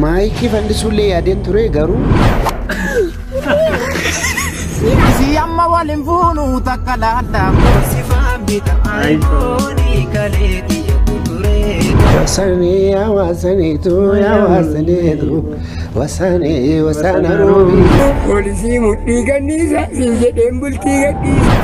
Maayikii fandisuullee yaadeen ture garuu. Si amma waliin fuunu takka laata. Wasanee yaa wasaneetu yaa wasaneetu wasanee wasana roobi. Poolisii mudhii ganniisa siin jedheen bultii gadhiisa.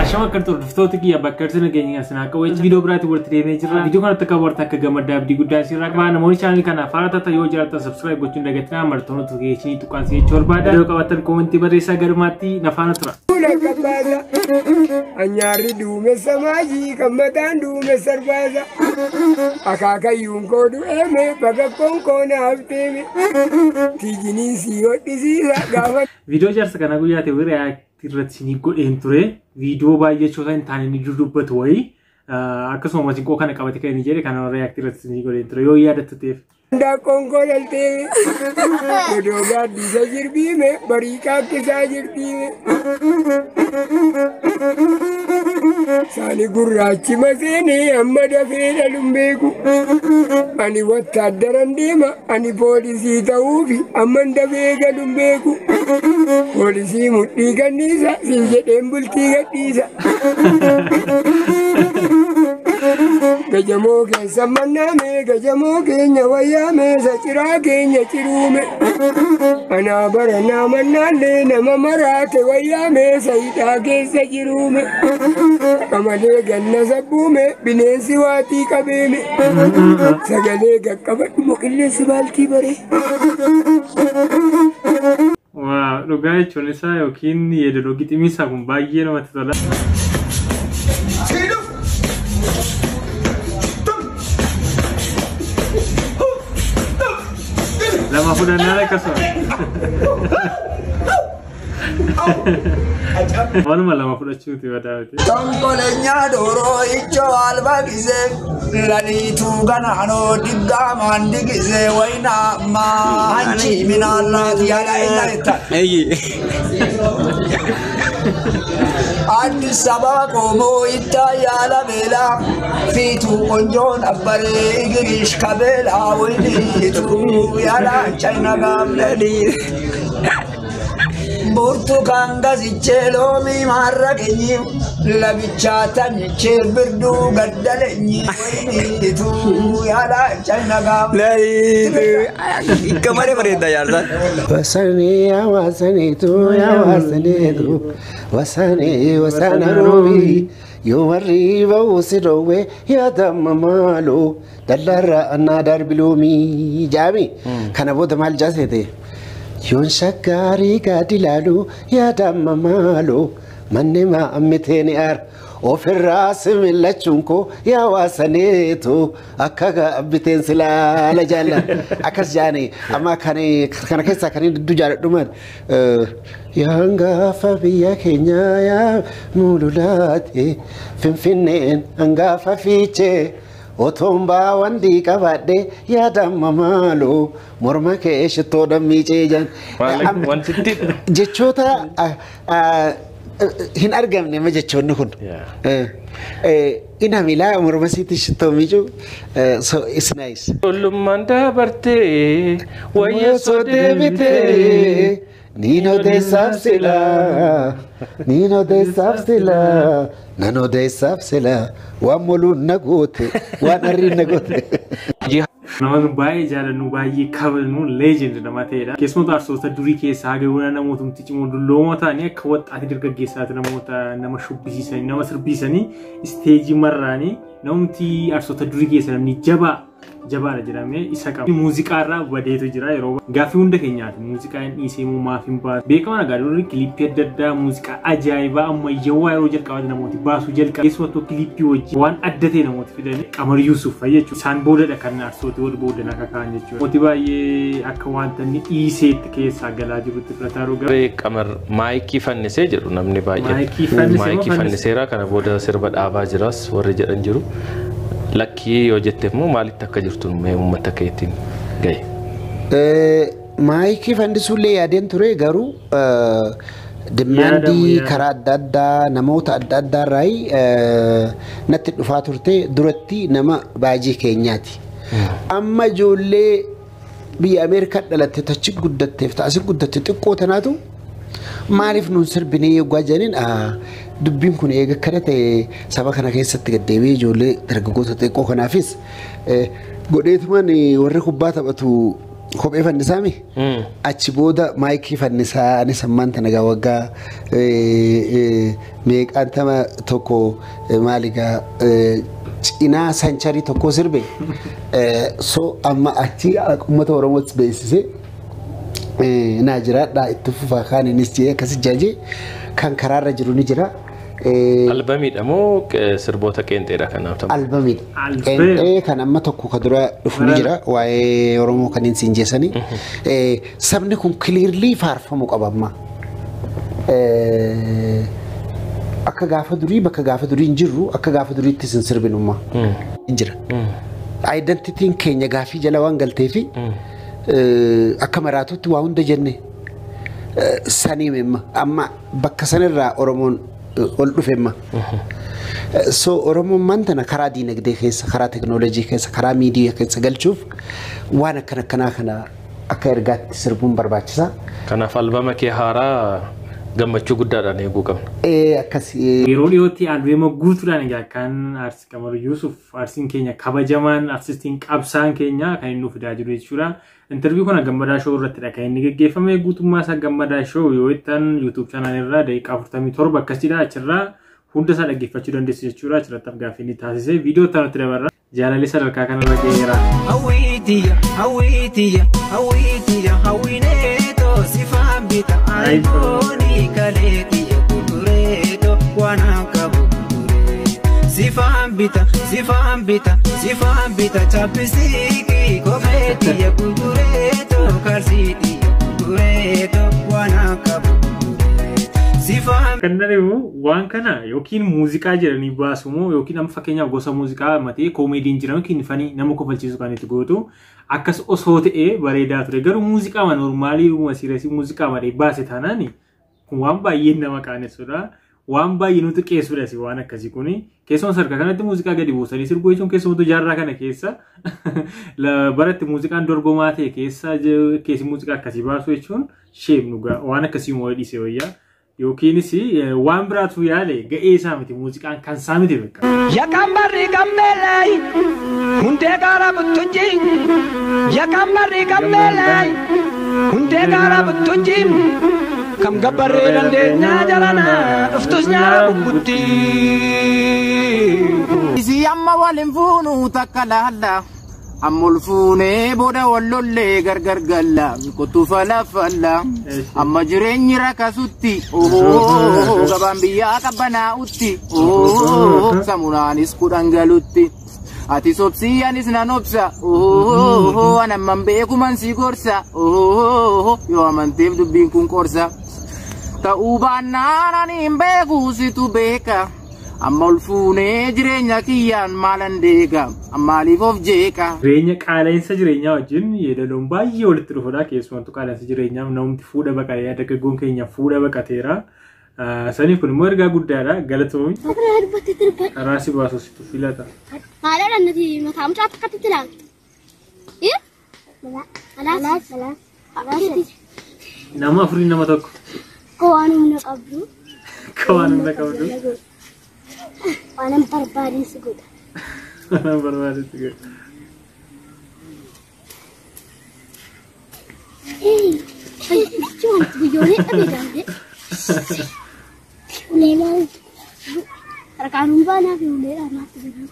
Ashama kan hordoftoota kiyya bakka irratti nageenya sinaa qabu viidiyoo biraatti walitti deemee jira. Viidiyoo kanatti akka warta akka gammaddaa abdii guddaa isirraa qaba. Namoonni chaanalii kana faana taatan yoo jiraatan subscribe gochuun dagatinaa martoota notifiikeeshinii tuqaan si jechuu barbaada. Yoo qabaatan koomentii barreessaa garumaatti na faana tura. Fuula qabbaasa. Anyaarri duumessa maajii kan mataan duumessa arbaasa. Akaakayyuun koo du'eeme bakakkoon koo naaf deeme. Tiijiniin si hodhisiisa gaafa. Viidiyoo jaarsa kana guyyaa ta'e react irratti ni godheen ture. Viidiyoo baay'ee jechoota hin taane ni dubbatu wayii. Akkasuma masiinqoo kana qabate kan inni jedhe kana react irratti ni godheen ture yoo yaadattu ta'eef. Daakkoon koo dhalteeme. Godoo gaaddisa jirbiime barii kaakkisaa jirtiime. Saani gurraachi maseenee amma dafee dhaluun beeku. Ani wattaaddaran deema ani poolisii ta'uufi amma dafee galuun beeku. Poolisii mudhii ganniisa siin jedheen bultii gadhiisa. Gajamoo keessa mannaame gajamoo keenya wayyaame saciraa keenya ciruume. Anaa baranaa mannaallee nama maraate wayyaame sayidhaa keessa jiruume. Qamalee ganna sabbuume bineensi waatii qabeeme. Sagalee qaqqabadhu qilleensi baaltii bare. Waa dhugaa jechuun isaa yookiin yeedaloo giximii isaa kun baay'ee namatti tola. Lama fudhannaan akkasuma. Waanuma lama fudhachuuti badaa miti. Tonkoleenya dooroo ichoo alba gisee laliituu ganaanoo diggamaan digisee wayna ammaa hanchi minaallaati yaada inni Addis Ababa qomoo ittaa yaala beelaa fiituu qonjoon abbaree igirish kabeelaa wayniituu yaala chayina gaamledii. Burtukaan gasichee loomii maarraqeenyi labichaa tanyichee birduu gaddalenyi wayniituu yaala chayina gaamledii. Akka malee bareedda jaarsa. Wasanee yaa wasaneetu yaa wasaneetu wasanee wasana roobi. Yoo warri ba'u si dhoowwe yaadama maaloo dallaarra annaa darbiloomii jaami. Kana booda maal jaasete? Yoon shaggaarii gadi ilaalu yaadama maaloo manni maammitee ni aara. Ofirraa si millachuun koo yaa waasaneetu akka gaabbiteen si laala jaalla. Akkas jaani amma kana keessaa kan inni hedduu jaaladhumaan. Yaan gaafa biyya keenyaa yaa mululaate finfinneen hangaafa fiichee. Otoon baawwan qabaadhe yaadama maaloo morma kee shittoodhaan miicee jaan. Wanti Jechoota hin argamne amma jechoonni kun. Ina miilaa morma sitti shittoo miicuu so it's nice. Ollummaan dabartee wayya Osoo deebitee niin odeessaaf silaa niin odeessaaf silaa nan odeessaaf silaa waan moluun na goote waan arriin na goote. Nama baay'ee jaalannu baay'ee kabajnu legend nama ta'edha. Keessumattuu artistoota durii keessaa haga yoona namootumti cimoo dulloomoo ta'anii akka waxxaatii dargaggeessaati namoota nama shubbisiisanii nama sirbisiisanii isteejii marraanii namumti artistoota durii keessa namni jabaa jabaadha jedhamee isa qaba. Muuziqaa irraa badeetu jira yeroo gaaffii hunda keenyaati. Muuziqaa hin dhiisee moo maaf hin baasu? Beekamaa nagaa durii kilippii adda addaa muuziqaa ajaa'ibaa ammayyaawaa yeroo jalqabaati namooti baasuu jalqabu. Keessumattuu kilippii wajjin waan adda ta'e namooti fidanii Qamar Yuusuf fa'i jechuudha. Isaan boodadha kan artistooti wal boodan akka ka'an jechuudha. Namooti baay'ee akka wanta inni dhiiseetti keessaa galaa jirutti fudhataa jiru. Qamar maayikii fannisee jedhu namni baay'een. Maayikii fannisee moo Maayikii fanniseera kana booda sirba dhaabaa jiras warri jedhan jiru. Lakkii yoo jette immoo maalitti akka jirtu mee uummata keetiin gahe. Maayikii fandisuullee yaadeen ture garuu Demandii karaa adda addaa namoota adda addaa irraa natti dhufaa turte duratti nama baajii keenyaati. Amma ijoollee biyya Ameerikaa dhalatte tachi guddatteef taasii guddatte xiqqoo tanaatu maaliif nuun sirbinee yoggaa jedhaniin dubbiin kun eega akkana ta'e saba kana keessatti gaddeebi'ee ijoollee dargaggoota xiqqoo kanaafis godheetumaan warri kubbaa taphatu kophee fannisaami. Achi booda maayikii fannisaa anis ammaan tana gaa waggaa meeqaan tama tokko maaligaa cinaa sancharii tokko sirbe. So amma achi uummata Oromootti beeksisee naa jiraadhaa itti fufaa kaan innis jee akkas jaajee kan karaarra jiru ni jira. Albamiidha moo sirboota qeenxeedha kanaaf ta'u? Albamiidha. Qeenxee kan amma tokko ka dura dhufu ni jira waa'ee Oromoo kan hin siin jeessanii. Sabni kun clearly faarfamuu qaba amma. Akka gaafa durii bakka gaafa durii hin jirru akka gaafa duriittis hin sirbinummaa. Hin jira. Identitiin keenya gaafii jala waan galteefi akka maraatutti waa hunda jenne saniim amma bakka sanirraa Oromoon ol dhufemma. So Oromoon maantana karaa diinagdee keessa, karaa teknoolojii keessa, karaa miidiyaa keessa galchuuf waan akkana akkanaa kana akka ergaatti sirbuun barbaachisaa. Kanaaf albama kee haaraa gammachuu guddaadhaan eeguu qabna. Akkas. Yeroo dhiyootti albeema guutuudhaan egaa kan Artist Qamar Yuusuf artistiin keenya kabajamaan artistiin qabsaan keenya kan inni nuuf fidaa jiru jechuudha. Interview kana Gammadaa Show irrattidha kan inni geggeeffame. Guutummaa isaa Gammadaa Show yoo jettan YouTube channel irraa daqiiqaa 47 akkasidha achirraa hunda isaa dhaggeeffachuu dandeessu jechuudha. Achirratti afgaaffii inni taasise viidiyoo itti aanutti dabarra. Jaalalli sadarkaa kanarra ga'eera. Hawwiitiyya hawwiitiyya hawwiitiyya hawwineetoo sifaan bita ayifoonii kaleetiyya gurgureetoo waan qabu gurguree. Sifaan bita sifaan bita sifaan bita chaappisiikii kopheetiyya gurgureetoo kalsiitiyya gurgureetoo waan qabu gurguree. Sifaan. Kan darbu waan kana yookiin muuziqaa jedhanii baasu moo yookiin amma fakkeenyaaf gosa muuziqaa matee koomeediin jiran yookiin fanii nama kofalchiisu kan itti gootu akkas osoo ta'ee bareedaa ture. Garuu muuziqaa normaalii masiirasii muuziqaa malee baase taanaan kun waan baay'ee nama qaanessudha. Waan baay'ee nuti qeessudha si waan akkasii kuni. Keessumaa sadarkaa kanatti muuziqaa gadi buusanii sirbuu jechuun keessumattuu jaarraa kana keessa baratti muuziqaan dorgomaa ta'e keessa keessi muuziqaa akkasii baasu jechuun sheem dhugaa waan akkasii moo dhiisee wayyaa. Yookiinis waan biraatu yaale ga'ee isaa miti muuziqaan kan isaa miti bakka. Yakambarri gammeelay hundee gaara buttunji yakambarri gammeelay hundee gaara buttunji kam gabbarree dandeenyaa jalana dhuftus nyaara bubbutti. Isii amma waliin fuunu takka laalla. Amma ol fuunee booda wal lollee gargar galla kottu falafalla. Amma jireenyi rakasutti gabaan biyyaa qabbanaa'utti samunaanis kudhan galutti. Ati sobsii anis nan obsa an amman beekuman si gorsa yoo amanteef dubbiin kun qorsa. Ta'uu baannaan ani hin beeku situ beeka. Amma ol fuunee jireenya kiyyaan maalan deega maaliif of jeeqa. Jireenya qaala'insa jireenyaa wajjin yeedaloon baay'ee walitti dhufudha. Keessumattuu qaala'insa jireenyaa namni fuudha baqatee dargaggoon keenya fuudha baqateera. Saniif kun immoo ergaa guddaadha. Galatoomi. Karaa si baasu situ filata. Haadha nuti mataa mucaa akkatti ilaaltu. Nama afurii nama tokko. Akka waan humna qabdu. Akka waan humna qabdu. Waan barbaadeen si godha. Waan barbaadeen si godha. Achi wanti guyyoolee dhabee daandee. Ulee maal? Harkaan hin baanaa fi uleedhaan naatti godhan.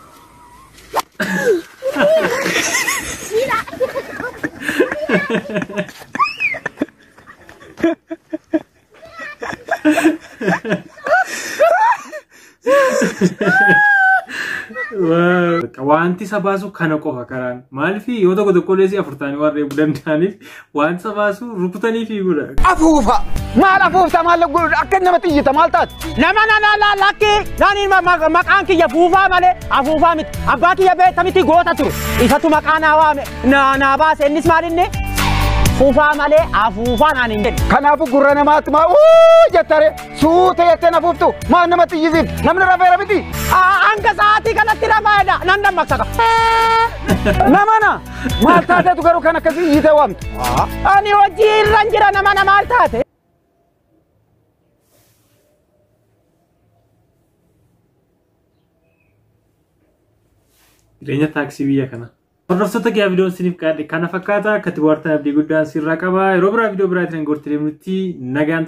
Wanti isa baasu kana qofa karaan maaliif yoo tokko tokko illee afurtaanii waan reebuu danda'aniif wanti isa baasu rukutanii fiiguudha. Afuufa maal afuufta maal akka nama xiyyita maal taate nama na lakkii naani maqaan kiyya fuufaa malee afuufaa miti abbaa kiyya beekta miti goota ture isatu maqaa naa waame naa baase innis maal inni Fufaa malee afuufaa naan hin jedhu. Kanaafuu gurra namaatti maa uu jettare suuta jettee na fuuftu maa namatti iyyisiif namni rafeera miti. Hanga sa'aatii kanatti rafaadha nan dammaqsa. Namana maal taateetu garuu kan akkasii iyyitee waamtu. Ani hojii irra jira namana maal taate? Jireenya taaksii biyya kana. Hordoftoota kiyyaa viidiyoon isiniif qaadhe kana fakkaata. Akka itti bohaartan abdii guddaan sirraa qaba. Yeroo biraa viidiyoo biraatiin gortee deemnutti nagaan.